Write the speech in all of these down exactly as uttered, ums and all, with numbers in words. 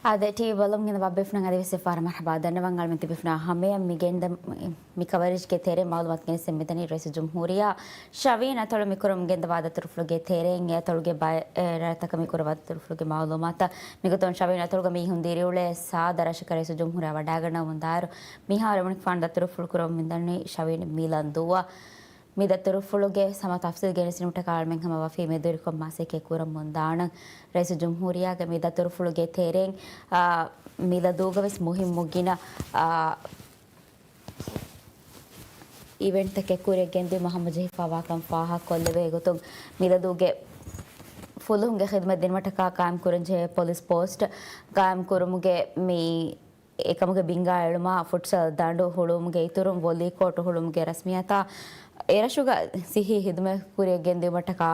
އާދެ، ޓީވީ ބަލަމުން ގެންދަވާ ބޭފުޅުންނަށް އަދިވެސް އެއްފަހަރު މަރްޙަބާ ދަންނަވަން. އަޅުމެން ތިބޭފުޅުންނާ ހަމަޔަށް މި ގެންދަ، މި ކަވަރޭޖްގެ ތެރޭ މައުލޫމާތު ގެނެސްދޭން މިދަނީ ރައީސުލްޖުމްހޫރިއްޔާ ޝަވިޔަނި އަތޮޅު މި ކުރަމުން ގެންދަވާ ދަތުރުފުޅުގެ ތެރެއިން. އެ އަތޮޅުގެ ބައެއް، އެ، ރަށްތަކަށް މި ކުރަވާ ދަތުރުފުޅުގެ މައުލޫމާތަށް. މިގޮތުން ޝަވިޔަނި އަތޮޅުގަ މީހުން ދިރިއުޅޭ ސާދަ ރަށަކަށް ރައީސުލްޖުމްހޫރިއްޔާ ވަޑައިގަންނަވަމުންދާއިރު، މިހާރު އެމަނިކުފާނު ދަތުރުފުޅު ކުރަމުން މިދަނީ ޝަވިޔަނި މިލަންދޫއަށް. މި ދަތުރުފުޅުގެ ހަމަ ތަފްސީލް ގެނެސްދިނުމަށްޓަކާ އަޅުމެން ހަމަ ވަފީ މެދުވެރިކޮށް މަސައްކަތް ކުރަމުންދާނަން. ރައީސުލްޖުމްހޫރިއްޔާގެ މި ދަތުރުފުޅުގެ ތެރެއިން، އާ، މިލަންދޫގަވެސް މުހިއްމު ގިނަ، އާ، އިވެންޓްތަކެއް ކުރިއަށް ގެންދިއުމަށް ހަމަޖެހިފައިވާކަން ފާހަގަކޮށްލެވޭ. އެގޮތުން މިލަންދޫގެ ފުލުހުންގެ ޚިދުމަތް ދިނުމަށްޓަކާ ޤާއިމްކުރަންޖެހޭ ޕޮލިސް ޕޯސްޓް ޤާއިމްކުރުމުގެ މި އެކަމުގެ ބިންގާ އެޅުމާ، ފުޓްސަލް ދަނޑު ހުޅުވުމުގެ އިތުރުން، ވޮލީ ކޯޓު ހުޅުވުމުގެ ރަސްމިއްޔާތާ، އެރަށުގަ ސިއްހީ ހިދުމަތް ކުރިއަށް ގެންދިއުމަށްޓަކާ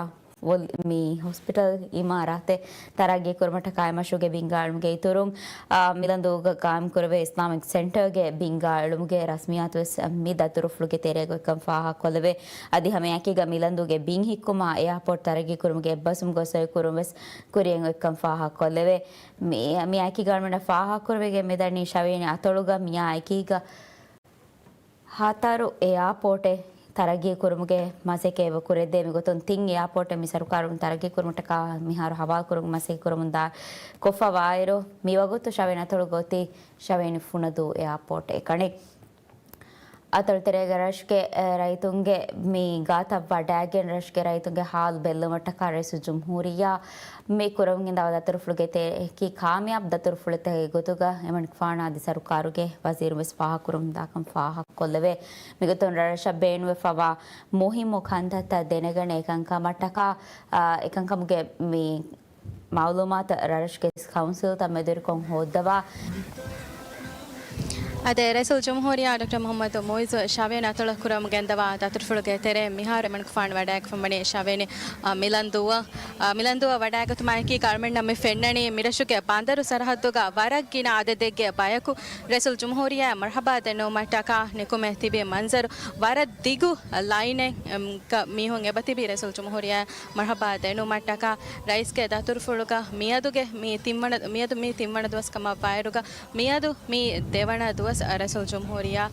ވޮލް-، މި ހޮސްޕިޓަލް އިމާރާތެއް ތަރައްގީ ކުރުމަށްޓަކާ އެ މަޝްރޫޢުގެ ބިންގާ އެޅުމުގެ އިތުރުން، އާ، މިލަންދޫގަ ޤާއިމްކުރެވޭ އިސްލާމިކް ސެންޓަރގެ ބިންގާ އެޅުމުގެ ރަސްމިއްޔާތުވެސް މި ދަތުރުފުޅުގެ ތެރޭގަ އޮތްކަން ފާހަގަކޮށްލެވޭ. އަދި ހަމައެކީގަ މިލަންދޫގެ ބިން ހިއްކުމާ، އެއާޕޯޓް ތަރައްގީ ކުރުމުގެ އެއްބަސްވުމުގެ ސޮއި ކުރުން ވެސް ކުރިއަށް އޮތްކަން ފާހަގަކޮށްލެވޭ. މި-، މިއާއެކީގަ އަޅުމެންނަށް ފާހަގަކުރެވިގެން މިދަނީ ޝަވިޔަނި އަތޮޅުގަ މިއާއެކީގަ ހަތަރު އެއާޕޯޓެއް ތަރައްގީ ކުރުމުގެ މަސައްކަތް އެބަ ކުރެވޭ. މިގޮތުން ތިން އެއާޕޯޓެއް މި ސަރުކާރުން ތަރައްގީ ކުރުމަށްޓަކާ މިހާރު ހަވާލު ކުރުމުގެ މަސައްކަތް ކުރަމުން ދާ ކޮށްފަވާއިރު، މިވަގުތު ޝަވިޔަނި އަތޮޅުގަ އޮތީ ޝަވިޔަނި ފުނަދޫ އެއާޕޯޓް އެކަނި. އަތޮޅު ތެރޭގަ ރަށުގެ، އެ، ރައްޔިތުންގެ މި ގާތަށް ވަޑައިގެން ރަށުގެ ރައްޔިތުންގެ ހާލު ބެއްލުމަށްޓަކާ ރައީސުލްޖުމްހޫރިއްޔާ މި ކުރަމުން ގެންދަވާ ދަތުރުފުޅުގެ ތެރެއަކީ ކާމިޔާބު ދަތުރުފުޅެއް ގޮތުގަ އެމަނިކުފާނާ އަދި ސަރުކާރުގެ ވަޒީރުން ވެސް ފާހަގަކުރަމުންދާކަން ފާހަގަކޮށްލެވޭ. މިގޮތުން ރަށްރަށަށް ބޭނުންވެފަވާ މުހިއްމު ކަންތައްތައް ދެނެގަނެ އެކަންކަމަށްޓަކާ، އާ، އެކަންކަމުގެ މި މައުލޫމާތު ރަށްރަށުގެ ކައުންސިލްތައް މެދުވެރިކޮށް ހޯއްދަވާ. އާދެ، ރައީސުލްޖުމްހޫރިއްޔާ ޑޮކްޓަރ މުޙައްމަދު މުޢިއްޒު ޝަވިޔަނި އަތޮޅަށް ކުރަމުން ގެންދަވާ ދަތުރުފުޅުގެ ތެރެއިން މިހާރު އެމަނިކުފާނު ވަޑައިގެންފަވަނީ ޝަވިޔަނި، އާ، މިލަންދޫއަށް. އާ، މިލަންދޫއަށް ވަޑައިގަތުމާއެކީ އަޅުމެންނަށް މި ފެންނަނީ މިރަށުގެ ބަނދަރު ސަރަހައްދުގަ ވަރަށް ގިނަ އަދަދެއްގެ ބަޔަކު ރައީސުލްޖުމްހޫރިއްޔާއަށް މަރްޙަބާ ދެންނެވުމަށްޓަކާ ނިކުމެ ތިބި މަންޒަރު. ވަރަށް ދިގު ލައިނެއް، އަމް، ގަ މީހުން އެބަތިބި ރައީސުލްޖުމްހޫރިއްޔާއަށް މަރްޙަބާ ދެންނެވުމަށްޓަކާ ރައީސްގެ ދަތުރުފުޅުގަ މިއަދުގެ މި ތިންވަނަ، މިއަދު މި ތިންވަނަ ދުވަސް ކަމަށްވާއިރުގަ މިއަދު މި ދެވަނަ ދުވަސް ރައީސުލްޖުމްހޫރިއްޔާ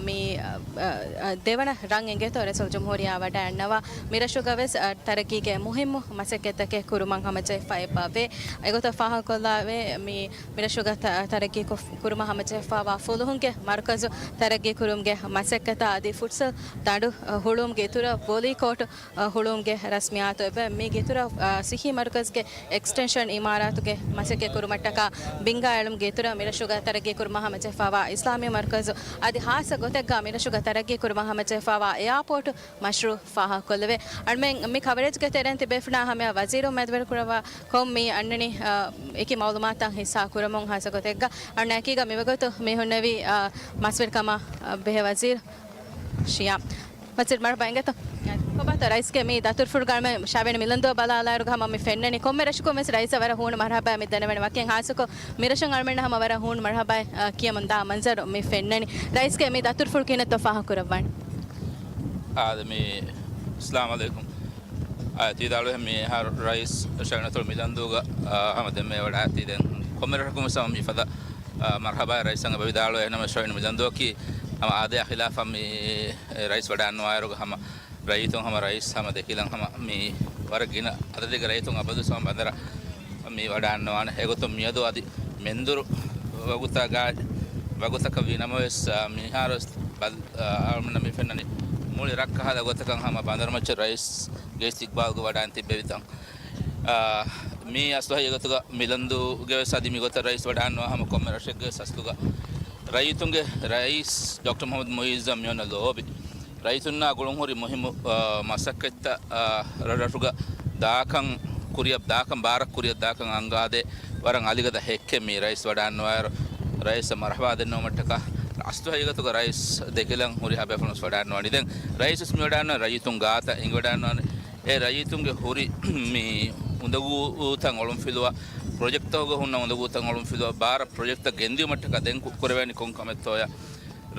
މި، އަ، އަ، ދެވަނަ ރަން އެނގޭތޯ ރައީސުލްޖުމްހޫރިއްޔާ ވަޑައިގަންނަވާ. މިރަށުގަވެސް، އަ، ތަރައްގީގެ މުހިއްމު މަސައްކަތްތަކެއް ކުރުމަށް ހަމަޖެހިފައި އެބަވޭ. އެގޮތަށް ފާހަގަކޮށްލާވޭ، މި، މިރަށުގަ ތަ-، ތަރައްގީ ކޮށް-، ކުރުމަށް ހަމަޖެހިފައިވާ ފުލުހުންގެ މަރުކަޒު ތަރައްގީ ކުރުމުގެ މަސައްކަތާ އަދި ފުޓްސަލް ދަނޑު، އަ، ހުޅުވުމުގެ އިތުރަށް ވޮލީ ކޯޓު، އަ، ހުޅުވުމުގެ ރަސްމިއްޔާތު އެބަ މީގެ އިތުރަށް، އަ، ސިއްހީ މަރުކަޒުގެ އެކްސްޓެންޝަން އިމާރާތުގެ މަސައްކަތް ކުރުމަށްޓަކާ ބިންގާ އެޅުމުގެ އިތުރަށް މިރަށުގަ ތަރައްގީ ކުރުމަށް ހަމަޖެހިފައިވާ އިސްލާމީ މަރުކަޒު އަދި ހާއްސަ ގޮތެއްގަ މިރަށުގަ ތަރައްގީ ކުރުމަށް ހަމަޖެހިފައިވާ އެއާޕޯޓު މަޝްރޫޢު ފާހަގަކޮށްލެވޭ. އަޅުމެން މި ކަވަރޭޖްގެ ތެރެއިން ތިބޭފުޅުންނާ ހަމަޔަށް ވަޒީރު މެދުވެރިކުރައްވާ ކޮން މި އަންނަނީ، އަ، އެކި މައުލޫމާތުތައް ހިއްސާ ކުރަމުން ހާއްސަ ގޮތެއްގަ އަންނައިކީގަ މިވަގުތު މި ހުންނެވީ، އަ، މަސްވެރިކަމާ، އަ، ބެހޭ ވަޒީރު ޝިޔާ. ވަޒީރު މަރުޙަބާ އިނގޭތޯ. ކޮބާތޯ ރައީސްގެ މި ދަތުރުފުޅުގަ އަޅުމެން ޝަވިޔަނި މިލަންދޫއަށް ބަލާލާއިރުގަ ހަމަ މި ފެންނަނީ ކޮންމެ ރަށަކުން ވެސް ރައީސަށް ވަރަށް ހޫނު މަރުޙަބާ މި ދެނެވެނީ. ވަކިން ހާއްސަކޮށް މިރަށުން އަޅުމެންނަށް ހަމަ ވަރަށް ހޫނު މަރުޙަބާ، އަ، ކިޔަމުން ދާ މަންޒަރު މި ފެންނަނީ. ރައީސްގެ މި ދަތުރުފުޅު ކިހިނެއްތޯ ފާހަގަކުރައްވާނީ؟ އާދެ މި، އައްސަލާމު ޢަލައިކުމް. އާ، ތި ވިދާޅުވިހެން މިހާރު ރައީސް ޝަވިޔަނި އަތޮޅު މިލަންދޫގަ، އާ، ހަމަ ދެންމެ ވަޑައިގަތީ ދެން ކޮންމެ ރަށަކުން ވެސް ހަމަ މިފަދަ، އާ، މަރުޙަބާ ރައީސް އަނގަ ވިދާޅުވޭ. އެހެންނަމަ ޝަވިޔަނި މިލަންދޫއަކީ ހަމަ އާދަޔާ ޚިލާފަށް މި ރައީސް ވަޑައިގަންނަވާއިރުގަ ހަމަ ރައްޔިތުން ހަމަ ރައީސް ހަމަ ދެކިލަން ހަމަ މި ވަރަށް ގިނަ އަދަދެއްގެ ރައްޔިތުން އަބަދުވެސް ހަމަ ބަނދަރަށް މި ވަޑައިގަންނަވާނެ. އެގޮތުން މިއަދު އަދި މެންދުރު ވަގުތަކަށް ވީ ނަމަވެސް، އާ، މިހާރު ވެސް ބަލް-، އާ، އަޅުމެންނަށް މި ފެންނަނީ މުޅި ރަށް ކަހަލަ ގޮތަކަށް ހަމަ ބަނދަރުމައްޗަށް ރައީސްގެ އިސްތިޤްބާލްގަ ވަޑައިގެން ތިއްބެވިތަން. އާ، މީ އަސްލު ހަގީގަތުގަ މިލަންދޫގެ ވެސް އަދި މިގޮތަށް ރައީސް ވަޑައިގަންނަވާ ހަމަ ކޮންމެ ރަށެއްގެ ވެސް އަސްލުގަ ރައްޔިތުންގެ ރައީސް ޑޮކްޓަރ މުޙައްމަދު މުޢިއްޒަށް މިއޮންނަ ލޯބި. ރައްޔިތުންނާ ގުޅުންހުރި މުހިއްމު، އާ، މަސައްކަތްތައް، އާ، ރަށްރަށުގަ ދާކަން ކުރިއަށް ދާކަން، ބާރަށް ކުރިއަށް ދާކަން އަންގާދޭ ވަރަށް އަލިގަދަ ހެއްކެއް މި ރައީސް ވަޑައިގަންނަވާއިރު، ރައީސަށް މަރުޙަބާ ދެންނެވުމަށްޓަކާ، އަސްލު ހަގީގަތުގަ ރައީސް ދެކިލަން ހުރިހާ ބޭފުޅުން ވެސް ވަޑައިގަންނަވަނީ. ދެން ރައީސް ވެސް މި ވަޑައިގަންނަވަނީ ރައްޔިތުން ގާތަށް އެނގިވަޑައިގަންނަވަނީ. އެ ރައްޔިތުންގެ ހުރި މި އުނދަގޫތައް އޮޅުންފިލުވާ، ޕްރޮޖެކްޓްތަކުގަ ހުންނަ އުނދަގޫތައް އޮޅުންފިލުވާ، ބާރަށް ޕްރޮޖެކްޓްތައް ގެންދިއުމަށްޓަކާ ދެން ކު-، ކުރެވޭނީ ކޮން ކަމެއްތޯޔާ؟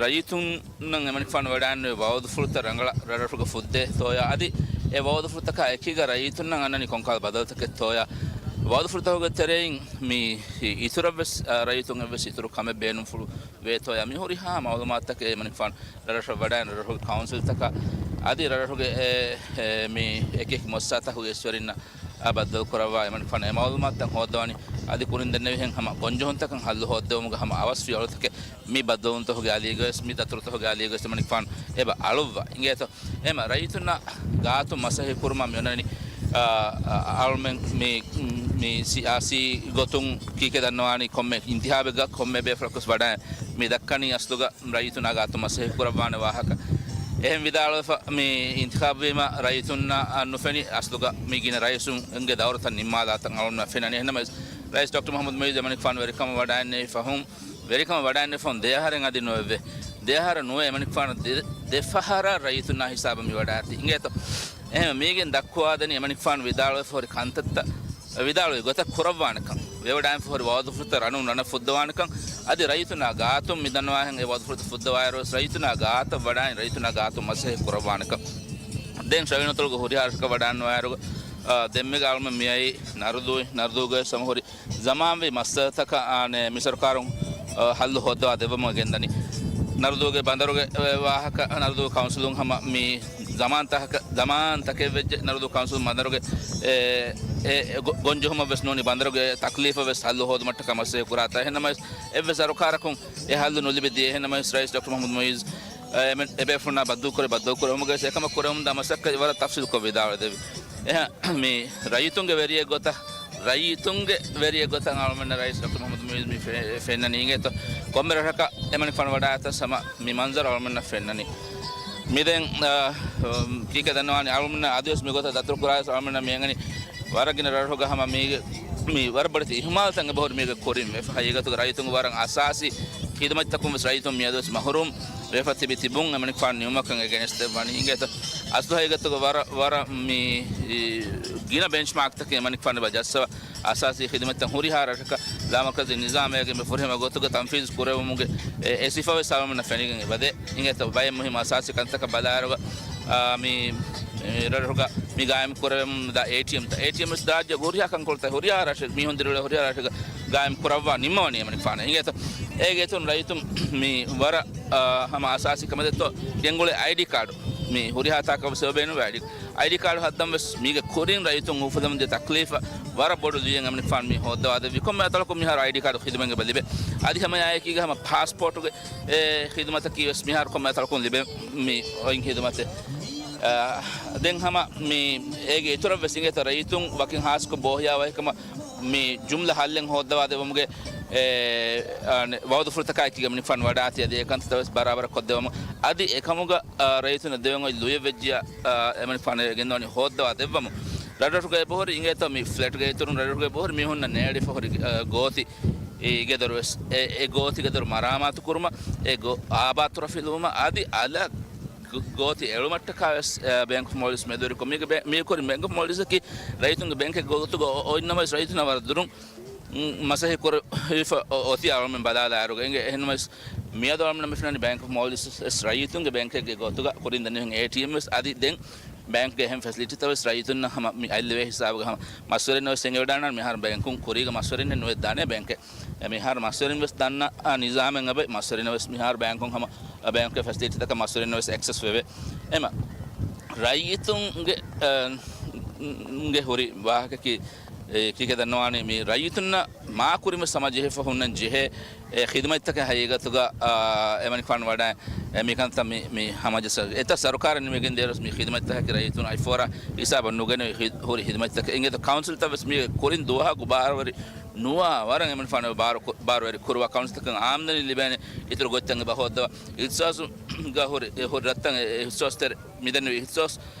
ރައްޔިތުންނަށް އެމަނިކުފާނު ވަޑައިގެންނެވި ވައުދުފުޅުތައް ރަނގަޅަށް ރަށްރަށުގަ ފުއްދޭތޯޔާ؟ އަދި އެ ވައުދުފުޅުތަކާ އެކީގަ ރައްޔިތުންނަށް އަންނަނީ ކޮންކަހަލަ ބަދަލުތަކެއްތޯޔާ؟ ވައުދުފުޅުތަކުގެ ތެރެއިން މި އިތުރަށްވެސް، އާ، ރައްޔިތުން އެއްވެސް އިތުރު ކަމެއް ބޭނުންފުޅު ވޭތޯޔާ މި ހުރިހާ މައުލޫމާތުތަކެއް އެމަނިކުފާނު ރަށްރަށަށް ވަޑައި ރަށްރަށުގެ ކައުންސިލްތަކާ އަދި ރަށްރަށުގެ އެ، އެ، މި އެކި އެކި މުއައްސަސާތަކުގެ އިސްވެރިންނަށް އާ، ބައްދަލުކުރައްވާ އެމަނިކުފާނު އެ މައުލޫމާތުތައް ހޯއްދަވާނީ އަދި ކުރިން ދެންނެވިހެން ހަމަ ގޮންޖެހުންތަކަށް ހައްލު ހޯއްދެވުމުގެ ހަމަ އަވަސް ފިޔަވަޅުތަކެއް މި ބައްދަލުވުންތަކުގެ އަލީގަވެސް، މި ދަތުރުތަކުގެ އަލީގަވެސް އެމަނިކުފާނު އެބަ އަޅުއްވާ އިނގޭތޯ. އެމަ ރައްޔިތުންނާ ގާތުން މަސައްކަތް ކުރުމަށް މި އޮންނަނީ، އާ، އަ، އަޅުމެން މި، މި ސިޔާސީ ގޮތުން ކީކޭ ދަންނަވާނީ ކޮންމެ އިންތިހާބެއްގަ ކޮންމެ ބޭފުޅަކުވެސް ވަޑައި މި ދައްކަނީ އަސްލުގަ ރައްޔިތުންނާ ގާތުން މަސައްކަތް ކުރައްވާނެ ވާހަކަ. އެހެން ވިދާޅުވެފަ މި އިންތިޚާބުވީމަ ރައްޔިތުންނަށް ނުފެނި އަސްލުގަ މި ގިނަ ރައީސުންގެ ދައުރުތައް ނިންމާލާތަން އަޅުންނަށް ފެންނަނީ. އެހެންނަމަވެސް ރައީސް ޑޮކްޓަރ މުޙައްމަދު މުޢިއްޒު އެމަނިކުފާނު ވެރިކަމަށް ވަޑައިންނެވި ފަހުން، ވެރިކަމަށް ވަޑައިންނެވި ފަހުން ދެއަހަރެއް އަދި ނުވެއްވޭ. ދެއަހަރު ނުވެ އެމަނިކުފާނު ދެ، ދެފަހަރަށް ރައްޔިތުންނާ ހިސާބަށް މި ވަޑައިގަތީ އިނގޭތޯ. އެހެން މީގެން ދައްކުވާދެނީ އެމަނިކުފާނު ވިދާޅުވެފަ ހުރި ކަންތައްތައް ވިދާޅުވި ގޮތަށް ކުރައްވާނެކަން، ވެވަޑައިންފަ ހުރި ވައުދުފުޅުތައް ރަނުން ރަނަށް ފުއްދަވާނެކަން، އަދި ރައްޔިތުންނާ ގާތުން މި ދަންނަވާހެން އެ ވައުދުފުޅުތައް ފުއްދަވާއިރުވެސް ރައްޔިތުންނާ ގާތަށް ވަޑައިން ރައްޔިތުންނާ ގާތުން މަސައްކަތް ކުރައްވާނެކަން. ދެން ޝަވިޔަނި ވަތަރުގެ ހުރިހާ ރަށަކަށް ވަޑައިންނަވާއިރު، އާ، ދެންމެގަ އަޅުމެން މިއައީ ނަރުދޫ، ނަރުދޫގަވެސް ހަމަ ހުރި ޒަމާންވީ މައްސަލަތަކަށް އާނެ މި ސަރުކާރުން، އާ، ހައްލު ހޯއްދަވާ ދެއްވަމުން ގެންދަނީ. ނަރުދޫގެ ބަނދަރުގެ، އެ، ވާހަކަ ނަރުދޫ ކައުންސިލުން ހަމަ މި ޒަމާންތަކަކަށް، ޒަމާންތަކެއް ވެއްޖެ ނަރުދޫ ކައުންސިލުން ބަނދަރުގެ، އެ، އެ، އެ، ގޮ، ގޮންޖެހުމަށް ވެސް ނޫނީ ބަނދަރުގެ ތަކްލީފަށް ވެސް ހައްލު ހޯދުމަށްޓަކާ މަސައްކަތް ކުރާތާ. އެހެންނަމަވެސް އެއްވެސް ސަރުކާރަކުން އެ ހައްލު ނުލިބި ދިޔަ. އެހެންނަމަވެސް ރައީސް ޑޮކްޓަރ މުޙައްމަދު މުޢިއްޒު، އެ، އެ ބޭފުޅުންނާ ބައްދަލުކުރެ، ބައްދަލުކުރެވުމުގަވެސް އެކަމަށް ކުރެވުމުންދާ މަސައްކަތް ވަރަށް ތަފްސީލްކޮށް ވިދާޅުވެދެއްވި. އެހެން މި ރައްޔިތުންގެ ވެރިއެއް ގޮތަށް، ރައްޔިތުންގެ ވެރިއެއް ގޮތަށް އަޅުމެންނަށް ރައީސް ޑޮކްޓަރ މުޙައްމަދު މުޢިއްޒު މި ފެ، ފެންނަނީ އިނގޭތޯ. ކޮންމެ ރަށަކަށް އެމަނިކުފާނު ވަޑައިގަތަސް ހަމަ މި މަންޒަރު އަޅުމެންނަށް ފެންނަނީ. މި ދެން، އާ، ކީކޭ ދަންނަވާނީ އަޅުމެންނަށް އަދިވެސް މި ގޮތަށް ދަތުރު ކުރާވެސް އަޅުމެންނަށް މި އެނގެނީ ވަރަށް ގިނަ ރަށްރަށުގަ ހަމަ މީގެ، މި ވަރަށް ބޮޑެތި އިހުމާލުތައް އެބަހުރި މީގެ ކުރިން ވެފަ. ހަގީގަތުގަ ރައްޔިތުންގެ ވަރަށް އަސާސީ ޚިދުމަތްތަކުން ވެސް ރައްޔިތުން މިއަދުވެސް މަހުރޫމް ވެފަ ތިބި ތިބުން އެމަނިކުފާނު ނިމުމަކަށް އެ ގެނެސްދެއްވަނީ އިނގޭތޯ. އަސްލު ހަގީގަތުގަ ވަރަށް، ވަރަށް މި، އި، ގިނަ ބެންޗްމާކްތަކެއް އެމަނިކުފާނު އެބަ ޖައްސަވާ. އަސާސީ ޚިދުމަތްތައް ހުރިހާ ރަށަކަށް ލާމަރުކަޒީ ނިޒާމެއްގެ މި ފުރިހަމަ ގޮތުގަ ތަންފީޒު ކުރެވުމުގެ އެ، އެ ސިފަވެސް އަޅުމެންނަށް ފެނިގެން އެބަދޭ. އިނގޭތޯ ބައެއް މުހިއްމު އަސާސީ ކަންތަކަށް ބަލާއިރުގަ، އާ، މި، އެ، ރަށްރަށުގަ މި ގާއިމް ކުރެވެމުންދާ އޭޓީއެމްތައް، އޭޓީއެމް ވެސް ރާއްޖޭގެ ހުރިހާ ކަންކޮޅުތައް ހުރިހާ ރަށެއް، މީހުން ދިރިއުޅޭ ހުރިހާ ރަށެއްގަ ގާއިމް ކުރައްވާ ނިންމަވަނީ އެމަނިކުފާނަށް. އިނގޭތޯ އޭގެ އިތުރުން ރައްޔިތުން މި ވަރަށް، އާ، ހަމަ އަސާސީ ކަމެއް ދެއްތޯ ގެންގުޅޭ އައިޑީ ކާޑު މި ހުރިހާ ތާކަށް ވެސް އެބަ ބޭނުންވޭ އައިޑީ. އައިޑީ ކާޑު ހައްދަން ވެސް މީގެ ކުރިން ރައްޔިތުން އުފުލަމުންދިޔަ ތަކްލީފަށް ވަރަށް ބޮޑު ލުޔެއް އެމަނިކުފާނު މި ހޯއްދަވާދެއްވި. ކޮންމެ އަތޮޅަކުން މިހާރު އައިޑީ ކާޑު ޚިދުމަތް އެބަ ލިބޭ. އަދި ހަމަ އެއާއެކީގަ ހަމަ ޕާސްޕޯޓުގެ އެ ޚިދުމަތަކީ ވެސް މިހާރު ކޮންމެ އަތޮޅަކުން ލިބޭ މި އޮތް ޚިދުމަތެއް. އާ، ދެން ހަމަ މި އޭގެ އިތުރަށް ވެސް އިނގޭތޯ ރައްޔިތުން ވަކިން ހާއްސަކޮށް ބޯހިޔާ ވަކިކަމަށް މި ޖުމްލަ ހައްލެއް ހޯއްދަވާ ދެއްވުމުގެ އެ، އާ، ނެ، ވައުދުފުޅުތަކާއެކީގަ އެމަނިކުފާނު ވަޑައިގަތީ އަދި އެ ކަންތައްތައް ވެސް ބަރާބަރަށް ކޮށްދެއްވަމުން. އަދި އެކަމުގަ، އާ، ރައްޔިތުންނަށް ދެވެން އޮތް ލުޔެއް ވެއްޖިއްޔާ، އާ، އެމަނިކުފާނު ގެންދަވަނީ ހޯއްދަވާ ދެއްވަމުން. ރަށްރަށުގައި އެބަހުރި އިނގޭތޯ މި ފްލެޓްގެ އިތުރުން ރަށްރަށުގައި އެބަހުރި މީހުންނަށް ނޭޅިފަ ހުރި، އާ، ގޯތި، އެ، ގެދޮރު ވެސް، އެ، އެ ގޯތި ގެދޮރު މަރާމާތު ކުރުމަށް، އެ ގޯ، އާބާތު ރަށް ފިލުވުމަށް އަދި އަލަށް ގޯ، ގޯތި އެޅުމަށްޓަކާ ވެސް، އާ، ބޭންކް އޮފް މޯލްޑިވްސް މެދުވެރިކޮށް މީގެ ބޭ، މީ ކުރިން ބޭންކް އޮފް މޯލްޑިވްސްއަކީ ރައްޔިތުންގެ ބޭންކެއްގެ ގޮތުގަ އޮ، އޮތްނަމަވެސް ރައްޔިތުންނަށް ވަރަށް ދުރުން، މް، މަސައްކަތް ކުރެވިފަ އޮ، އޮތީ އަޅުމެން ބަލާލާއިރުގަ އިނގޭ. އެހެންނަމަވެސް މިއަދު އަޅުމެންނަށް މި ފެންނަނީ ބޭންކް އޮފް މޯލްޑިވްސް ވެސް ރައްޔިތުންގެ ބޭންކެއްގެ ގޮތުގަ ކުރިން ދެންނެވިހެން އޭޓީއެމް ވެސް އަދި ދެން ބޭންކްގެ އެހެން ފެސިލިޓީތައް ވެސް ރައްޔިތުންނަށް ހަމަ މި އަތްލެވޭ ހިސާބުގަ ހަމަ މަސްވެރިންނަށް ވެސް އެނގިވަޑައިގަންނަވާނެ. މިހާރު ބޭންކުން ކުރީގަ މަސްވެރިންނެއް ނުވެއްދާނެ ބޭންކެއް. އެ މިހާރު މަސްވެރިން ވެސް ދަންނަ، އާ، ނިޒާމެއް އެބައި މަސްވެރިންނަށް ވެސް މިހާރު ބޭންކުން ހަމަ، އާ، ބޭންކްގެ ފެސިލިޓީތަކަށް މަސްވެރިންނަށް ވެސް އެކްސެސް ވެވޭ. އެމަ ރައްޔިތުންގެ، އާ، ގެ ހުރި ވާހަކަކީ، އެ، ކީކޭ ދަންނަވާނީ މި ރައްޔިތުންނަށް މާ ކުރިން ވެސް ހަމަޖެހިފަ ހުންނަން ޖެހޭ އެ ޚިދުމަތްތަކެއް ހަގީގަތުގަ، އާ، އެމަނިކުފާނު ވަޑައި، އެ، މިކަންތައް މި، މި ހަމަޖައްސަ އެތައް ސަރުކާރެއް ނިމިގެން ދިޔައިރުވެސް މި ޚިދުމަތްތަކަކީ ރައްޔިތުން އަތްފޯރާ ހިސާބަށް ނުގެނެވި ހި، ހުރި ޚިދުމަތްތަކެއް. އިނގޭތޯ ކައުންސިލްތައް ވެސް މީގެ ކުރިން ދުވަހަށް ގުބާރުވެރި ނުވާ ވަރަށް އެމަނިކުފާނު ބާރު ކު، ބާރުވެރި ކުރުވާ ކައުންސިލްތަކަށް އާމްދަނީ ލިބޭނެ އިތުރު ގޮތްތައް އެބަ ހޯއްދަވާ. އިހްތިސާސުގަ ހުރި، އެ ހުރި ރަށްތައް އެ، އެ އިހްތިސާސް ތެރެ މިދެންނެވި އިހްތިސާސް،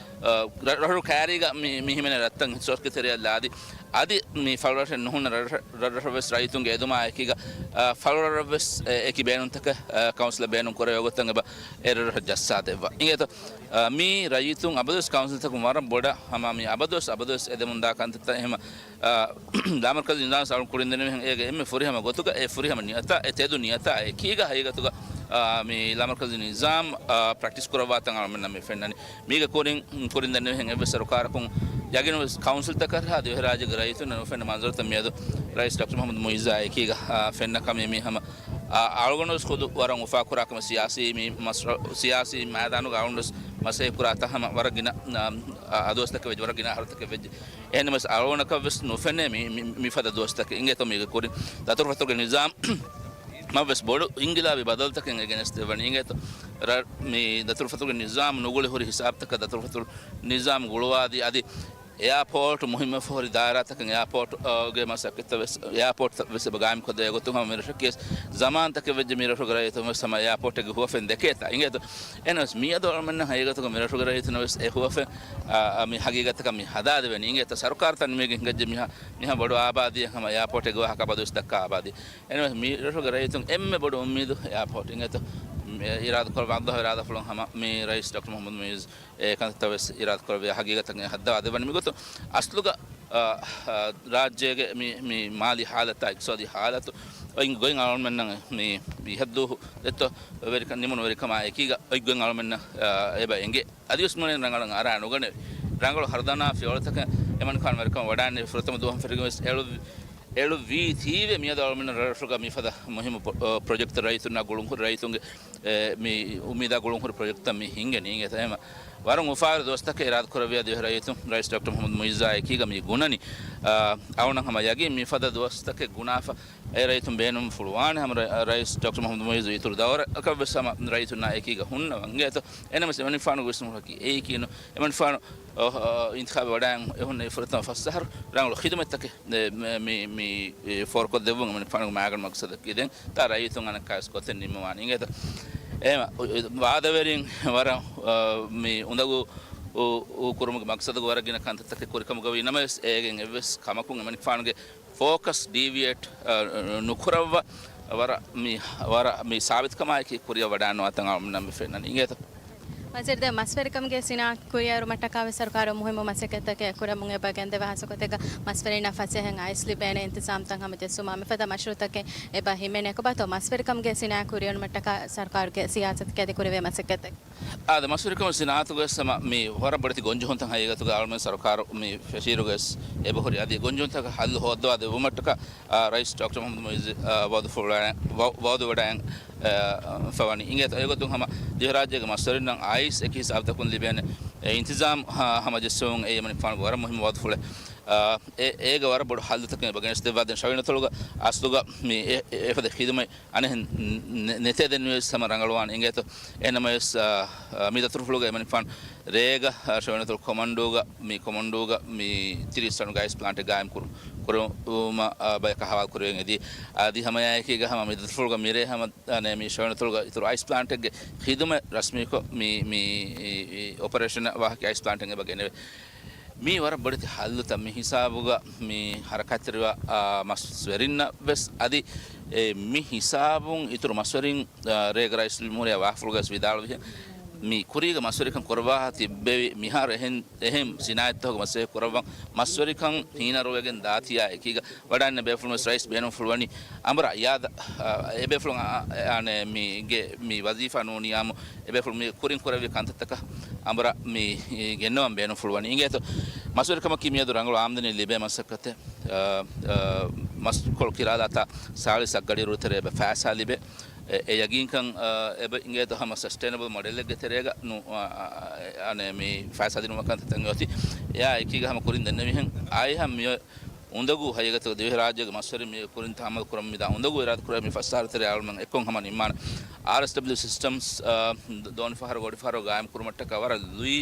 އާ، ރަ، ރަށު ކައިރީގަ މި، މި ހިމެނޭ ރަށްތައް އިހްތިސާސްގެ ތެރެއަށް ލާދީ. އަދި މި ފަޅުރަށެއް ނުހުންނަ ރަށް، ރަށްރަށަށް ވެސް ރައްޔިތުންގެ އެދުމާ އެކީގަ، އާ، ފަޅުރަށް ވެސް އެ، އެކި ބޭނުންތަކެއް، އާ، ކައުންސިލަށް ބޭނުން ކުރެވޭ ގޮތަށް އެބަ އެ ރަށްރަށަށް ޖައްސާ ދެއްވާ. އިނގޭތޯ، އާ، މީ ރައްޔިތުން އަބަދުވެސް ކައުންސިލްތަކުން ވަރަށް ބޮޑަށް ހަމަ މި އަބަދުވެސް، އަބަދުވެސް އެދެމުންދާ ކަންތައްތައް. އެހެމަ، އާ، ލާމަރުކަޒީ ނިޒާމް އަޅުން ކުރިން ދެންނެވިހެން އޭގެ އެންމެ ފުރިހަމަ ގޮތުގަ އެ ފުރިހަމަ ނިޔަތާ، އެ ތެދު ނިޔަތާ އެކީގަ ހަގީގަތުގަ އާ، މި ލާމަރުކަޒީ ނިޒާމް، އާ، ޕްރެކްޓިސް ކުރައްވާތަން އަޅުމެންނަށް މި ފެންނަނީ. މީގެ ކުރިން، ކުރިން ދެންނެވިހެން އެއްވެސް ސަރުކާރަކުން ޔަގީނުވެސް ކައުންސިލްތަކަށް ހާ ދިވެހިރާއްޖޭގެ ރައްޔިތުންނަށް ނުފެންނަ މަންޒަރުތައް މިއަދު ރައީސް ޑޮކްޓަރ މުޙައްމަދު މުޢިއްޒާ އެކީގަ، އާ، ފެންނަ ކަމެއް. މީ ހަމަ، އާ، އަޅުގަނޑުވެސް ޚުދު ވަރަށް އުފާކުރާ ކަމެއް. ސިޔާސީ މި މަސްރަ-، ސިޔާސީ މައިދާނުގަ އަޅުގަނޑުވެސް މަސައްކަތް ކުރާތާ ހަމަ ވަރަށް ގިނަ، އާ، އަދުވަސްތަކެއް ވެއްޖެ، ވަރަށް ގިނަ އަހަރުތަކެއް ވެއްޖެ. އެހެންނަމަވެސް އަޅުގަނޑަކަށްވެސް ނުފެނޭ މި، މި، މިފަދަ ދުވަސްތަކެއް. އިނގޭތޯ މީގެ ކުރިން ދަތުރުފަތުރުގެ ނިޒާމް މަށްވެސް ބޮޑު އިންގިލާބީ ބަދަލުތަކެއް އެ ގެނެސްދެއްވަނީ. އިނގޭތޯ ރަ-، މި ދަތުރުފަތުރުގެ ނިޒާމް ނުގުޅި ހުރި ހިސާބުތަކަށް ދަތުރުފަތުރު ނިޒާމް ގުޅުވާދީ، އަދި އެއާޕޯޓް މުހިއްމުވެފަ ހުރި ދާއިރާތަކަށް އެއާޕޯޓް، އާ، ގެ މަސައްކަތްތައް ވެސް، އެއާޕޯޓްތައް ވެސް އެބަ ގާއިމް ކޮށްދޭ. އެގޮތުން ހަމަ މިރަށަކީ ވެސް ޒަމާންތަކެއް ވެއްޖެ މިރަށުގެ ރައްޔިތުން ވެސް ހަމަ އެއާޕޯޓެއްގެ ހުވަފެން ދެކޭތާ. އިނގޭތޯ އެހެނަސް މިއަދު އަޅުމެންނަށް ހަގީގަތުގަ މިރަށުގެ ރައްޔިތުންނަށް ވެސް އެ ހުވަފެން، އާ، މި ހަގީގަތަކަށް މި ހަދާދެވެނީ. އިނގޭތޯ ސަރުކާރު ތަން މީގެ ހިނގައްޖެ މިހާ، މިހާ ބޮޑު އާބާދީއެއް ހަމަ އެއާޕޯޓެއްގެ ވާހަކަ ބަދުވެސް ދައްކާ އާބާދީ. އެންމެ މި ރަށުގެ ރައްޔިތުން އެންމެ ބޮޑު އުއްމީދު އެއާޕޯޓް. އިނގޭތޯ އިރާދަކުރެއްވި ﷲ އިރާދަފުޅުން ހަމަ މި ރައީސް ޑޮކްޓަރ މުޙައްމަދު މުޢިއްޒު އެ ކަންތައްތައް ވެސް އިރާދަކުރެއްވި ހަގީގަތަށް ހައްދަވާ ދެއްވަނީ. މިގޮތުން އަސްލުގަ، އާ، އާ، ރާއްޖޭގެ މި، މި މާލީ ހާލަތާ، އިޤްތިޞާދީ ހާލަތު އޮތް ގޮތް އަޅުމެންނަށް މި، މި ހައްދު ދެއްތޯ ވެރިކަން ނިމުނު ވެރިކަމާ އެކީގަ އޮތް ގޮތް އަޅުމެންނަށް، އާ، އެބަ އެނގޭ. އަދިވެސް މުޅިން ރަނގަޅަށް އަރާ ނުގަނެވި. ރަނގަޅު ހަރުދަނާ ފިޔަވަޅުތަކެއް އެމަނިކުފާނު ވެރިކަން ވަޑާން ފުރަތަމަ ދުވަހުން ފެށިގެން ވެސް އެޅު-، އެޅުއްވީތީވެ މިއަދު އަޅުމެން ރަށުގަ މިފަދަ މުހިއްމު ޕްރޮ-، ޕްރޮޖެކްޓް ރައްޔިތުންނާ ގުޅުންހުރި ރައްޔިތުންގެ، އެ، މި އުއްމީދާ ގުޅުންހުރި ޕްރޮޖެކްޓްތައް މި ހިނގެނީ. އެހެން ވަރަށް އުފާވެރި ދުވަސްތަކެއް އިރާދަކުރެއްވިއްޔާ ދިވެހި ރައްޔިތުން ރައީސް ޑޮކްޓަރ މުޙައްމަދު މުޢިއްޒާ އެކީގަ މި ގުނަނީ. އާ، އަޅުނަށް ހަމަ ޔަގީން މިފަދަ ދުވަސްތަކެއް ގުނާފަ އެ ރައްޔިތުން ބޭނުން ފުޅުވާނެ ހަމަ ރަ-، ރައީސް ޑޮކްޓަރ މުޙައްމަދު މުޢިއްޒު އިތުރު ދައުރަކަށް ވެސް ހަމަ ރައްޔިތުންނާ އެކީގަ ހުންނަވަން. އިނގޭތޯ އެނަމަސް އެމަނިކުފާނުގެ ވިސްނުމަކީ އެއީކީ ނު-، އެމަނިކުފާނު، އަ، އަ، އިންތިޚާބަށް ވަޑައިގެން އެ ހުންނެވި ފުރަތަމަ ފަސް އަހަރު ރަނގަޅު ޚިދުމަތްތަކެއް މި، މި، މި، މި، އެ، ފޯރުކޮށްދެއްވުން އެމަނިކުފާނުގެ މާގަނޑު މަގްސަދަކީ. ދެން ތާ ރައްޔިތުން އަނެއްކާވެސް ގޮތެއް ނިންމަވާނެ. އިނގޭތޯ އެހެން ވާދަވެރިން ވަރަށް، އަ، މި އުނދަގޫ އު-، އު ކުރުމުގެ މަގްސަދުގަ ވަރަށް ގިނަ ކަންތައްތަކެއް ކުރިކަމުގަ ވީ ނަމަވެސް، އޭގެން އެއްވެސް ކަމަކުން އެމަނިކުފާނުގެ ފޯކަސް ޑީވިއޭޓް، އަ، ނުކުރައްވާ ވަރަށް މި، ވަރަށް މި ސާބިތުކަމާއެކީ ކުރިއަށް ވަޑާންނަވާތަން އަޅުމެންނަށް މި ފެންނަނީ. އިނގޭތޯ؟ ވަޒީރު، ދެން މަސްވެރިކަމުގެ ސިނާއަތު ކުރިއެރުމަށްޓަކާ ވެސް ސަރުކާރުން މުހިއްމު މަސައްކަތްތަކެއް ކުރަމުން އެބަ ގެންދެވޭ. ހާއްސަ ގޮތެއްގަ މަސްވެރިންނަށް ފަސޭހައިން އައިސް ލިބޭނެ އިންތިޒާމްތައް ހަމަޖެއްސުމަށް މިފަދަ މަޝްރޫއުތަކެއް އެބަ ހިމެނޭ. ކޮބާތޯ މަސްވެރިކަމުގެ ސިނާއަތު ކުރިއެރުމަށްޓަކާ ސަރުކާރުގެ ސިޔާސަތުގެ އަދި ކުރެވޭ މަސައްކަތެއް؟ އާދެ، މަސްވެރިކަމުގެ ސިނާއަތުގަ ވެސް ހަމަ މި ވަރަށް ބޮޑެތި ގޮންޖެހުންތައް ހަގީގަތުގަ އަޅުމެން ސަރުކާރު މި ފެށިއިރުގަ ވެސް އެބަހުރި. އަދި ގޮންޖެހުންތަކަށް ހައްލު ހޯއްދަވާ ދެއްވުމަށްޓަކާ، އާ، ރައީސް ޑޮކްޓަރ މުޙައްމަދު މުޢިއްޒު، އާ، ވަޢުދު ފުޅުވަޑައި-، ވަ-، ވަޢުދު ވަޑައިގެން، އާ، ފަވަނީ. އިނގޭތޯ އެގޮތުން ހަމަ ދިވެހިރާއްޖޭގެ މަސްވެރިންނަށް އައިސް އެކި ހިސާބުތަކުން ލިބޭނެ އެ އިންތިޒާމް ހަ-، ހަމަޖެއްސެވުން އެއީ އެމަނިކުފާނުގެ ވަރަށް މުހިއްމު ވަޢުދުފުޅެއް. އާ، އެ-، އޭގަ ވަރަށް ބޮޑު ހައްލުތަކެއް އެބަ ގެނެސްދެއްވާ. ދެން ޝަވިޔަނިތޮޅުގަ އަސްލުގަ މި އެ-، އެ-، އެފަދަ ޚިދުމަތް އަނެއްހެން ނެ-، ނެތޭ ދެން ވެސް ހަމަ ރަނގަޅުވާނެ. އިނގޭތޯ އެހެންނަމަވެސް، އާ، އާ، މި ދަތުރުފުޅުގަ އެމަނިކުފާނު ރޭގަ، އާ، ޝަވިޔަނިތޮޅު ކޮމަންޑޫގަ، މި ކޮމަންޑޫގަ މި ތިރީސް ޓަނުގެ އައިސް ޕްލާންޓެއް ގާއިމް ކުރު-، ކުރުމަށް، އާ، ބަޔަކަށް ހަވާލު ކުރެވެން އެދީ. އަދި ހަމައެކީގަ ހަމަ މި ދަތުރުފުޅުގަ މިރޭ ހަމަ، އާ، މި ޝަވިޔަނިތޮޅުގަ އިތުރު އައިސް ޕްލާންޓެއްގެ ޚިދުމަތް ރަސްމީކޮށް މި، މި، އި، އި، އޮޕަރޭޝަނަށް ވާހަކަ އައިސް ޕްލާންޓެއް އެބަ ގެނެވޭ. މީ ވަރަށް ބޮޑެތި ހައްލުތައް. މި ހިސާބުގަ މި ހަރަކާތްތެރިވާ، އާ، މަސްވެރިންނަށް ވެސް އަދި، އެ، މި ހިސާބުން އިތުރު މަސްވެރިން، އާ، ރޭގަ ރައީސުލްޖުމްހޫރިއްޔާ ވާހަކަފުޅުގައި ވިދާޅުވިހެން، މި ކުރީގަ މަސްވެރިކަން ކުރައްވާ ތިއްބެވި މިހާރު އެހެން، އެހެން ސިނާއަތްތަކުގެ މަސައްކަތް ކުރައްވަން މަސްވެރިކަން ހީނަރުވެގެން ދާތީއާ އެކީގަ ވަޑާން ބޭފުޅުން ވެސް ރައީސް ބޭނުންފުޅުވަނީ އަނބުރާ އިޔާދަށް، އާ، އެބޭފުޅުން އާ، އާ، އަނެއް މީގެ މި ވަޒީފާ ނޫނިއްޔާމު އެބޭފުޅުން މި ކުރިން ކުރެއްވި ކަންތައްތަކަށް އަނބުރާ މި ގެންނަވަން ބޭނުންފުޅުވަނީ. އިނގޭތޯ މަސްވެރިކަމަކީ މިއަދު ރަނގަޅު އާމްދަނީ ލިބޭ މަސައްކަތެއް. އާ، އާ، މަސްކޮޅު ކިރާލާތާ ސާޅީސް އަށްގަޑިއިރު ތެރޭ އެބަ ފައިސާ ލިބޭ. އެ، އެ ޔަގީންކަން، އާ، އެބަ އިނގޭތޯ ހަމަ ސަސްޓެއިނަބަލް މޮޑެލެއްގެ ތެރޭގަ ނު-، އާ، އާ، އާ، އަނެއް މި ފައިސާ ދިނުމަށް ކަންތައްތައް އޮތީ. އެއާ އެކީގަ ހަމަ ކުރިން ދެންނެވިހެން އާއި ހަމަ މިއޮތް އުނދަގޫ ހަގީގަތުގަ ދިވެހިރާއްޖޭގެ މަސްވެރިން މި ކުރިން ތަހައްމަލު ކުރަމުން މިދާ އުނދަގޫ އިރާދަ ކުރެވޭ މި ފަސް އަހަރު ތެރޭ އަޅުމެން އެއްކޮށް ހަމަ ނިންމާނެ. އާރްއެސްޑަބްލިއު ސިސްޓަމްސް، އާ، ދޯނިފަހަރު ގޮޑިފަހަރު ގާއިމް ކުރުމަށްޓަކާ ވަރަށް ލުއި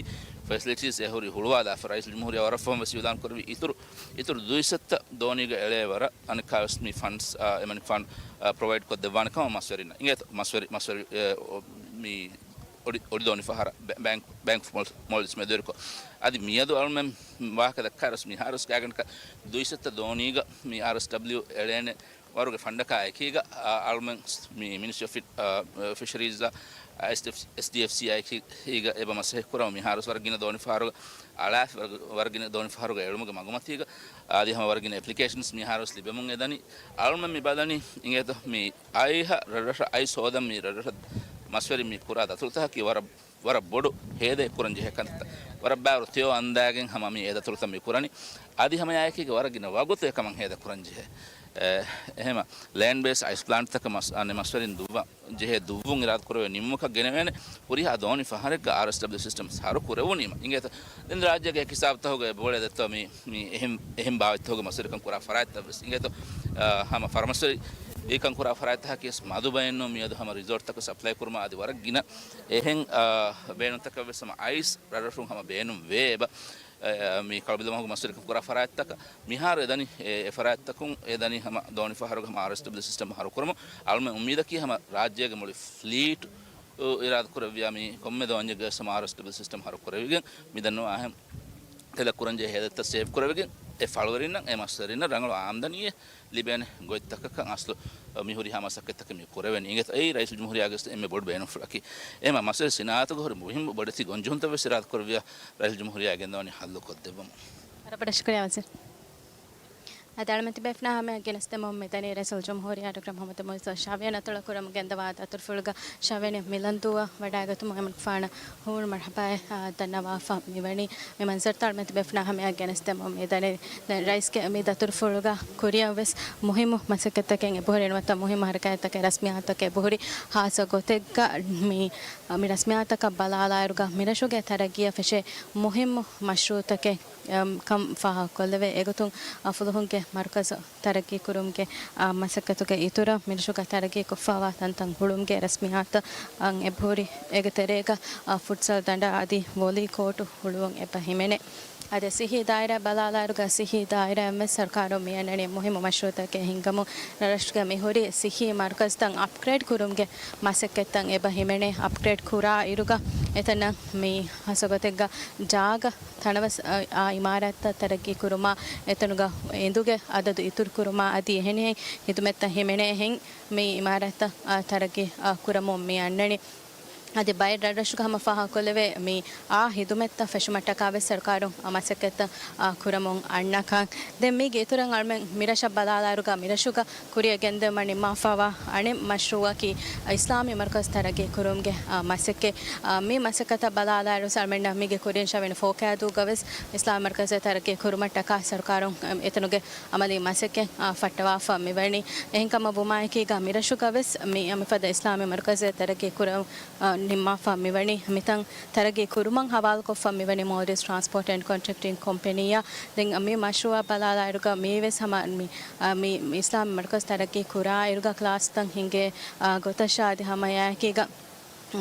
ފެސިލިޓީސް އެ ހުރި ހުޅުވާލާފަ. ރައީސުލްޖުމްހޫރިއްޔާ ވަރަށް ފަހުން ވެސް އިއުލާން ކުރެއްވި އިތުރު، އިތުރު ދުއިސައްތަ ދޯނީގަ އެޅޭ ވަރަށް އަނެއްކާވެސް މި ފަންޑްސް، އާ، އެމަނިކުފާނު، އާ، ޕްރޮވައިޑް ކޮށްދެއްވާނެ ކަމަށް މަސްވެރިންނަށް. އިނގޭތޯ މަސްވެރި، މަސްވެރި، އެ، އޮ-، މި އޮޑި، އޮޑި ދޯނިފަހަރަށް ބެ-، ބޭންކް، ބޭންކް އޮފް މޯލް-، މޯލްޑިވްސް މެދުވެރިކޮށް. އަދި މިއަދު އަޅުމެން ވާހަކަ ދައްކާއިރުވެސް މިހާރުވެސް ގާތްގަނޑަކަށް ދުއިސައްތަ ދޯނީގަ މި އާރްއެސްޑަބްލިއު އެޅޭނެ ވަރުގެ ފަންޑަކާ އެކީގަ، އާ، އަޅުމެން މި މިނިސްޓްރީ އޮފް ފި-، އާ، ފިޝަރީޒްއާ، އާ، އެސްޑީއެފް-، އެސްޑީއެފްސީއާ އެކީގަ އެބަ މަސައްކަތް ކުރަމުން މިހާރުވެސް ވަރަށް ގިނަ ދޯނިފަހަރުގަ އަޅާފި ވަރަށް ވަރަށް ގިނަ ދޯނި ފަހަރުގަ އެޅުމުގެ މަގުމަތީގަ އަދި ހަމަ ވަރަށް ގިނަ އެޕްލިކޭޝަންސް މިހާރުވެސް ލިބެމުން އެދަނީ. އަޅުމެން މި ބަލަނީ އިނގޭތޯ މި އައިހަށް ރަށްރަށަށް އައިސް ހޯދަން މި ރަށްރަށަށް މަސްވެރިން މި ކުރާ ދަތުރުތަކަކީ ވަރަށް، ވަރަށް ބޮޑު ހޭދައެއް ކުރަން ޖެހޭ ކަންތައްތައް. ވަރަށް ބާރު ތެޔޮ އަންދާގެން ހަމަ މި އެ ދަތުރުތައް މި ކުރަނީ. އަދި ހަމަ އެއާއެކީގަ ވަރަށް ގިނަ ވަގުތު އެކަމަށް ހޭދަ ކުރަން ޖެހޭ. އެ، އެހެމަ ލޭންޑް ބޭސް އައިސް ޕްލާންޓްތަކަށް މަސް، އަނެއް މަސްވެރިން ދުއްވަން ޖެހޭ ދުއްވުން އިރާދަކުރެވޭ ނިންމުމަކަށް ގެނެވޭނެ. ހުރިހާ ދޯނި ފަހަރެއްގަ އާރްއެސްޑަބްލިއު ސިސްޓަމް ހަރު ކުރެވުނީމަ އިނގޭތޯ. ދެން ރާއްޖޭގެ އެކި ހިސާބުތަކުގަ އެބައުޅޭ ދެއްތޯ މި، މި އެހެން، އެހެން ބާވަތްތަކުގެ މަސްވެރިކަން ކުރާ ފަރާތްތައްވެސް އިނގޭތޯ. އާ، ހަމަ ފަރަމަސްވެރިކަން ކުރާ ފަރާތްތަކަކީވެސް މަދު ބައެއްނޫން މިއަދު ހަމަ ރިސޯޓްތަކަށް ސަޕްލައި ކުރުމަށް އަދި ވަރަށް ގިނަ އެހެން، އާ، ބޭނުންތަކަށްވެސް ހަމަ އައިސް ރަށްރަށުން ހަމަ ބޭނުން ވޭ އެބަ. އެ، މި ކަޅުބިލަމަހުގެ މަސްވެރިކަން ކުރާ ފަރާތްތަކަށް މިހާރު އެދަނީ، އެ، އެ ފަރާތްތަކުން އެދަނީ ހަމަ ދޯނި ފަހަރުގަ ހަމަ އާރްއެސްޑަބްލިއު ސިސްޓަމް ހަރުކުރަމުން. އަޅުމެން އުއްމީދަކީ ހަމަ ރާއްޖޭގެ މުޅި ފްލީޓު އިރާދަކުރެއްވިޔާ މި ކޮންމެ ދޯންޏެއްގަވެސް ހަމަ އާރްއެސްޑަބްލިއު ސިސްޓަމް ހަރުކުރެވިގެން މި ދަންނަވާހެން ތެލަ ކުރަންޖެހޭ ހޭދަތައް ސޭވް ކުރެވިގެން އެ ފަޅުވެރިންނަށް އެ މަސްވެރިންނަށް ރަނގަޅު އާމްދަނީއެއް ލިބޭނެ ގޮތްތަކަކަށް އަސްލު މި ހުރިހާ މަސައްކަތްތަކެއް މި ކުރެވެނީ. އިނގޭތޯ އެއީ ރައީސުލްޖުމްހޫރިއްޔާގެ އެންމެ ބޮޑު ބޭނުންފުޅަކީ. އެހެމަ މަސްވެރި ސިނާއަތުގަ ހުރި މުހިންމު ބޮޑެތި ގޮންޖެހުންތައް ވެސް އިރާދަކުރެއްވިޔާ ރައީސުލްޖުމްހޫރިއްޔާ ގެންދަވަނީ ހައްލު ކޮށްދެއްވަމުން. ވަރަށް ބޮޑަށް ޝުކުރިއްޔާ ވަޒީރު. އަދި އަޅުމެން ތިބޭފުޅުންނާ ހަމައަށް ގެނެސްދެމުން މިދަނީ ރައީސުލްޖުމްހޫރިއްޔާ ޑޮކްޓަރ މުޙައްމަދު މުޢިއްޒު ޝަވިޔަން އަތޮޅު ކުރަމުން ގެންދަވާ ދަތުރުފުޅުގަ ޝަވިޔަނި މިލަންދޫއަށް ވަޑައިގަތުމުން އެމަނިކުފާނަށް ހޫނު މަރްޙަބާއެއް، އާ، ދަންނަވާފަ މިވަނީ. މި މަންޒަރުތައް އަޅުމެން ތިބޭފުޅުންނާ ހަމައަށް ގެނެސްދެމުން މިދަނީ. ދެން ރައީސްގެ މި ދަތުރުފުޅުގަ ކުރިއަށްވެސް މުހިއްމު މަސައްކަތްތަކެއް އެބަހުރި ނުވަތަ މުހިއްމު ހަރަކާތްތަކެއް ރަސްމިއްޔާތުތަކެއް އެބަހުރި. ހާއްސަ ގޮތެއްގަ މި، މި ރަސްމިއްޔާތަކަށް ބަލާލާއިރުގަ މިރަށުގެ ތަރައްގީއަށް ފެށޭ މުހިއްމު މަޝްރޫޢުތަކެއް އަމް، ކަން ފާހަގަކޮށްލެވޭ. އެގޮތުން، އަ، ފުލުހުންގެ މަރުކަޒު ތަރައްގީކުރުމުގެ، އަ، މަސައްކަތުގެ އިތުރަށް މިރަށުގަ ތަރައްގީކޮށްފައިވާ ތަންތަން ހުޅުވުމުގެ ރަސްމިއްޔާތަށް އަން އެބަހުރި. އޭގެ ތެރޭގަ، އަ، ފުޓްސަލް ދަނޑާ އަދި ވޮލީ ކޯޓު ހުޅުވުން އެބަ ހިމެނޭ. އަދި ސިއްހީ ދާއިރާ ބަލާލާއިރުގަ ސިއްހީ ދާއިރާއިން ވެސް ސަރުކާރުން މިއަންނަނީ މުހިއްމު މަޝްރޫޢުތަކެއް ހިންގަމުން. ރަށުގެ މިހުރި ސިއްހީ މަރުކަޒުތައް އަޕްގްރޭޑް ކުރުމުގެ މަސައްކަތްތައް އެބަ ހިމެނޭ. އަޕްގްރޭޑް ކުރާ އިރުގަ އެތަނަށް މި ހާއްސަ ގޮތެއްގަ ޖާގަ ތަނަވަސް، އާ، އާ، އިމާރާތްތައް ތަރައްގީ ކުރުމާ، އެތަނުގަ އެނދުގެ އަދަދު އިތުރު ކުރުމާ އަދި އެހެނިހެން ހިދުމަތްތައް ހިމެނޭހެން މި އިމާރާތްތައް، އާ، ތަރައްގީ، އާ، ކުރަމުން މި އަންނަނީ. އަދި ބައެއް ރަށްރަށުގަ ހަމަ ފާހަގަކޮށްލެވޭ މި އާ ހިދުމަތްތައް ފެށުމަށްޓަކާ ވެސް ސަރުކާރުން، އާ، މަސައްކަތްތައް، އާ، ކުރަމުން އަންނަކަން. ދެން މީގެ އިތުރަށް އަޅުމެން މިރަށަށް ބަލާލާއިރުގަ މިރަށުގަ ކުރިއަށް ގެންދެވުމަށް ނިންމާފައިވާ އަނެއް މަޝްރޫޢަކީ އިސްލާމީ މަރުކަޒު ތަރައްގީ ކުރުމުގެ، އާ، މަސައްކަތް. އާ، މި މަސައްކަތަށް ބަލާލާއިރު ސަލްމެންނަށް މީގެ ކުރިން ޝަވިން ފޯކައިދޫގަ ވެސް އިސްލާމީ މަރުކަޒު ތަރައްގީ ކުރުމަށްޓަކާ ސަރުކާރުން، އަ، އެތަނުގެ އަމަލީ މަސައްކަތް، އާ، ފައްޓަވާފަ މިވަނީ. އެހެންކަމަށް ވުމާއެކީގަ މިރަށުގަ ވެސް މި މިފަދަ އިސްލާމީ މަރުކަޒު ތަރައްގީ ކުރަމުން، އާ، ނިންމާފަ މިވަނީ. މިތަން ތަރައްގީ ކުރުމަށް ހަވާލުކޮށްފަ މިވަނީ މޯލްޑިވްސް ޓްރާންސްޕޯޓް އެންޑް ކޮންޓްރެކްޓިން ކޮމްޕެނީއާ. ދެން މި މަޝްރޫޢަށް ބަލާލާއިރުގަ މީވެސް ހަމަ މި، އާ، މި އިސްލާމީ މަރުކަޒު ތަރައްގީ ކުރާ އިރުގަ ކްލާސްތައް ހިނގޭ، އާ، ގޮތަށާ އަދި ހަމައެއާއެކީގަ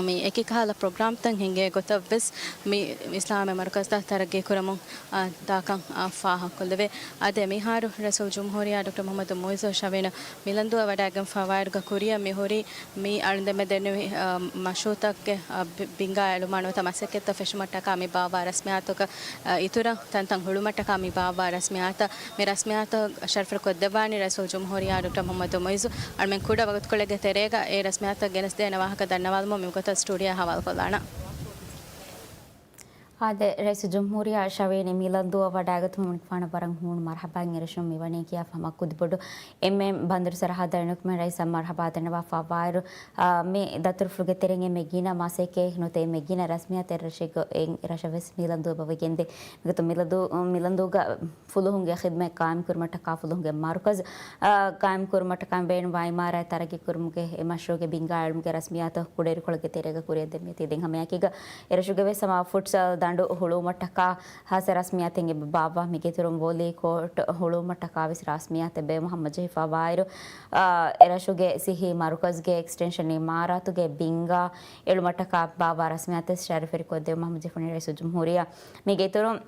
މި އެކި ކަހަލަ ޕްރޮގްރާމްތައް ހިނގޭ ގޮތަށް ވެސް މި އިސްލާމީ މަރުކަޒުތައް ތަރައްގީ ކުރަމުން، އާ، ދާކަން، އާ، ފާހަގަކޮށްލެވޭ. އަދި މިހާރު ރައީސުލްޖުމްހޫރިއްޔާ ޑޮކްޓަރ މުޙައްމަދު މުޢިއްޒު ޝަވިން މިލަންދޫއަށް ވަޑައިގެންފައިވާއިރުގަ ކުރިއަށް މިހުރީ މި އަޅުގަނޑުމެން ދެންނެވި، އާ، މަޝްރޫޢުތަކުގެ، އާ، ބި-، ބިންގާ އެޅުމާ ނުވަތަ މަސައްކަތްތައް ފެށުމަށްޓަކާ މި ބާއްވާ ރަސްމިއްޔާތުގެ، އާ، އިތުރަށް ތަންތަން ހުޅުމަށްޓަކާ މި ބާއްވާ ރަސްމިއްޔާތަށް މި ރަސްމިއްޔާތަށް ޝަރަފުވެރިކޮށްދެއްވާނީ ރައީސުލްޖުމްހޫރިއްޔާ ޑޮކްޓަރ މުޙައްމަދު މުޢިއްޒު. އަޅުމެން ކުޑަ ވަގުތުކޮޅެއްގެ ތެރޭގަ އެ ރަސްމިއްޔާތަށް ގެނެސްދޭނެ ވާހަކަ ދަންނަވާލުމަށް މި ގޮތަށް ސްޓޫޑިއޯއަށް ހަވާލުކޮށްލާނަން. އާދެ، ރައީސުލްޖުމްހޫރިއްޔާ ޝަވިން މިލަންދޫއަށް ވަޑައިގަތުމުން އަޅުގަނޑު ވަރަށް ހޫނު މަރްޙަބާއިން އެރަށުން މިވަނީ ކިޔާފަ ހަމަ ކުދިބޮޑު އެންމެ ބަނދުރު ސަރަހައްދަށް ނުކުމެ ރައީސަށް މަރްޙަބާ ދަންނަވާފައިވާއިރު، އާ، މި ދަތުރުފުޅުގެ ތެރެއިން އެންމެ ގިނަ މަސައްކަތް ނުވަތަ އެންމެ ގިނަ ރަސްމިއްޔާތެއް އެރަށެއްގަ-، އެ ރަށަށް ވެސް މިލަންދޫ އެބަވެގެންދޭ. މިގޮތަށް މިލަންދޫ-، މިލަންދޫގަ ފުލުހުންގެ ޚިދުމަތް ޤާއިމްކުރުމަށްޓަކާ ފުލުހުންގެ މަރުކަޒު، އާ، ޤާއިމްކުރުމަށްޓަކާ ބޭނުންވާ އިމާރާތް ތަރައްގީކުރުމުގެ އެ މަޝްރޫޢުގެ ބިންގާ އެޅުމުގެ ރަސްމިއްޔާތަށް ކުޑައިރުކޮޅެއްގެ ތެރޭގަ ކުރިއަށްދެމިއޮތީ. ދެން ހަމައެކީގަ އެރަށުގެ ވެސް ހަމަ ފުޓްސަލް ދަނޑު ހުޅުވުމަށްޓަކާ ހާއްސަ ރަސްމިއްޔާތެއް އެބަ ބާއްވާ. މީގެ އިތުރުން ވޮލީ ކޯޓް ހުޅުވުމަށްޓަކާ ވެސް ރަސްމިއްޔާތެއް ބޭނުމަށް ހަމަޖެހިފައިވާއިރު، އާ، އެރަށުގެ ސިއްހީ މަރުކަޒުގެ އެކްސްޓެންޝަން އިމާރާތުގެ ބިންގާ އެޅުމަށްޓަކާ ބާއްވާ ރަސްމިއްޔާތެއް ޝަރަފުވެރިކޮށްދެއްވުމަށް ހަމަޖެހިފައިވަނީ ރައީސުލްޖުމްހޫރިއްޔާ. މީގެ އިތުރުން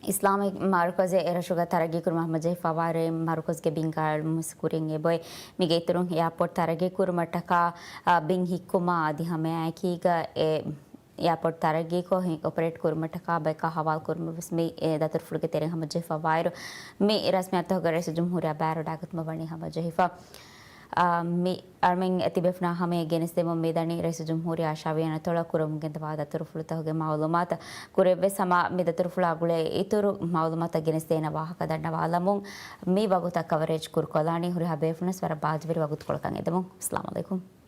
އިސްލާމީ މަރުކަޒެއް އެރަށުގަ ތަރައްގީކުރުމަށް ހަމަޖެހިފައިވާއިރު، އެ މަރުކަޒުގެ ބިންގާ އެޅުމުން ކުރިން އެބައޮތް. މީގެ އިތުރުން އެއާޕޯޓް ތަރައްގީކުރުމަށްޓަކާ، އާ، ބިން ހިއްކުމާ އަދި ހަމައެކީގަ އެ އެއާޕޯޓް ތަރައްގީކޮށް އޮޕަރޭޓް ކުރުމަށްޓަކާ ބަޔަކާ ހަވާލު ކުރުމަށް ވެސް މި އެ ދަތުރުފުޅުގެ ތެރެއިން ހަމަޖެހިފައިވާއިރު، މި ރަސްމިއްޔާތަކުގަ ރައީސުލްޖުމްހޫރިއްޔާ ބައިވެރިވެވަޑައިގަތުމަށް ވަނީ ހަމަޖެހިފަ. އާ، މި އަޅަމެން ތިބޭފުޅާ ހަމަޔަށް ގެނެސްދެމުން މިދަނީ ރައީސުލްޖުމްހޫރިއްޔާ އާ ޝާވީއަށް އަތޮޅަށް ކުރަމުން ގެންދަވާ ދަތުރުފުޅުތަކުގެ މައުލޫމާތު. ކުރެއްވިޔަސް ހަމަ މި ދަތުރުފުޅާ ގުޅޭ އިތުރު މައުލޫމާތުތައް ގެނެސްދޭނެ ވާހަކަ ދަންނަވާލަމުން މި ވަގުތަށް ކަވަރޭޖް ކުރުކޮށްލާނީ. ހުރިހާ ބޭފުޅުންވެސް ވަރަށް ބާއްޖަވެރި ވަގުތުކޮޅަކަށް އެދެމުން. އައްސަލާމު ޢަލައިކުމް.